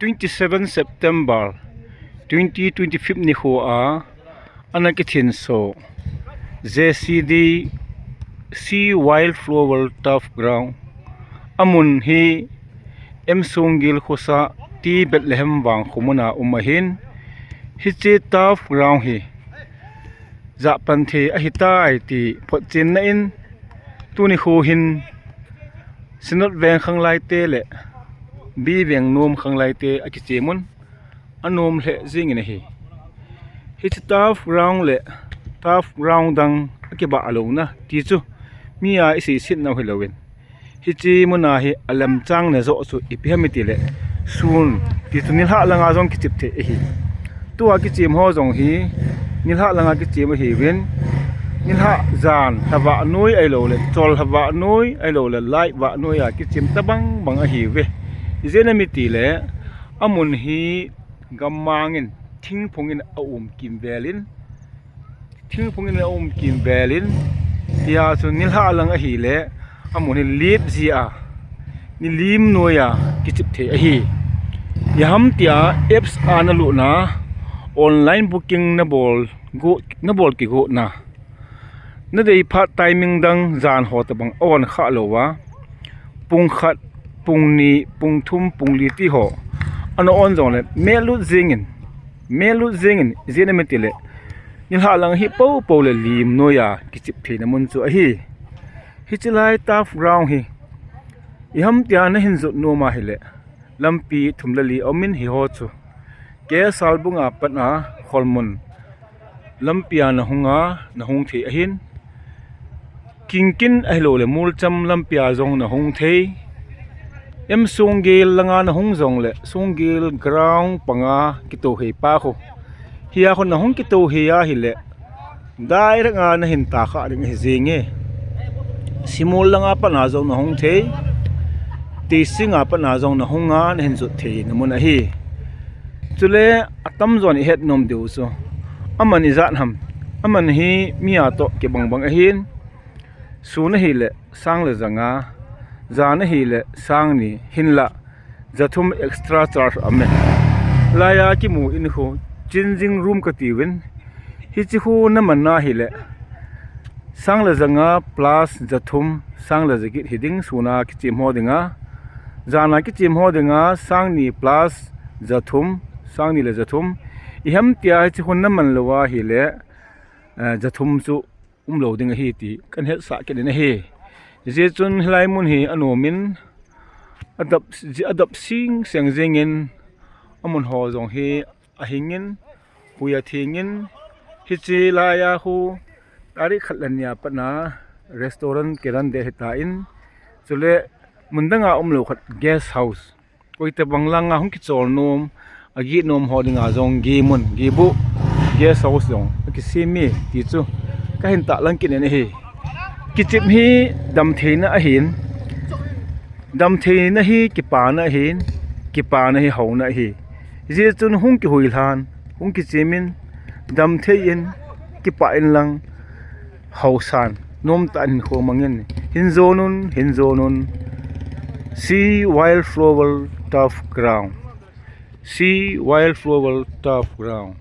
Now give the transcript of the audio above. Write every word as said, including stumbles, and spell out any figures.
twenty-seven September twenty twenty-five nikho a ana kithinso J C D C Wild Flower Turf Ground amun hi M Songgel khosa ti Bethlehem vang khomuna um ahin, hiche turf ground hi jahpan thei ahitai ti photchenna in, tuni kho hin Synod veng khanglai te le B veng nom khanglai te akichemun anom lheh jingin ahi. Hiche turf ground le turf ground dang akibah louna ti chu mi a iseisetna hilouvin, hiche muna hi alemchang najoh chu ipi ham itile, sun ti chu nilhah langa jong kichep thei ahi. Tua kichem ho jong hi nilhah langa kichem ahiuvin, nilhah jan lhavah noi ahiloule chol lhavah noi ahiloule light vah noi a kichem tabang bang ahiuve. Ijeh inem itile, amun hi gammang in thingphung in aum kimvelin, thingphung in aum kimvelin, hia chu nilhah lang ahile amun hi lip jia nilim noia kichep thei ahi. Iham tia apps a nalutna, online booking nabol go, nabol kigotna, nadei phat timing dang jan ho tabang a-on khah louva, pung khat, pung ni, pung thum, pung li ti ho ana-on jongle melut jingin, melut jingin, ijeh inem itile, nilhah lang hi poupou le lim noia kichep theina mun chu ahi. Hiche lai turf ground hi iham tia nahin jot nom ahile, lampi thum le li aumin hiho chu K. Salbung a pat a Kholmun lampia nahunga nahung thei ahin, Kingkin ahiloule Molcham lampia jong nahung thei, M. Songgel langa nahung jongle Songgel ground panga kitohei pa kho, hia kho nahung kitohei ahile direct a nahin takhah ding ahi jenge. Simol langa pat a jong nahung thei, Teising a pat a jong nahunga nahin jot theina mun ahi. Chule atamjon ihet nom diu chu, aman ijat ham, aman hi mi a toh kibang bang ahin, sun ahile sang le janga, jan ahile sang ni, hinla jathum extra charge aume. Laiya kimu in khu changing room katiuvin, hiche khu naman ahile sang le janga plus jathum, sang le jaget hiding, suna kichem ho dinga. Jana kichem ho dinga sang ni plus jathum, sang ni le jathum. Iham tia hiche khu naman lou ahile, eh, jathum chu umlou ding ahi ti kahin hetsah kit in ahi. Hijeh chun hilai mun hi anomin adap, adap sing seng jengin, amun ho jong hi ahingin, hui athengin, hiche laiya khu tarik khat le ni a pat a restaurant kiran ding ahitan, chule mun danga umlou khat guest house, koi tabang langa hung kichol nom, aget nom ho dinga jong geh mun, gehbu, guest house jong akisem e ti chu kahin tahlang kit in ahi. Kichep hi damtheina ahin, damtheina hi kipana ahin, kipana hi houna ahi. Hijeh chun hung kihuilhan, hung kichemin, damthei in, kipah in lang, haosan, nomtah in hinkho mangin, hin jonun, hin jonun. C. Wildflower Turf Ground. C. Wildflower Turf Ground.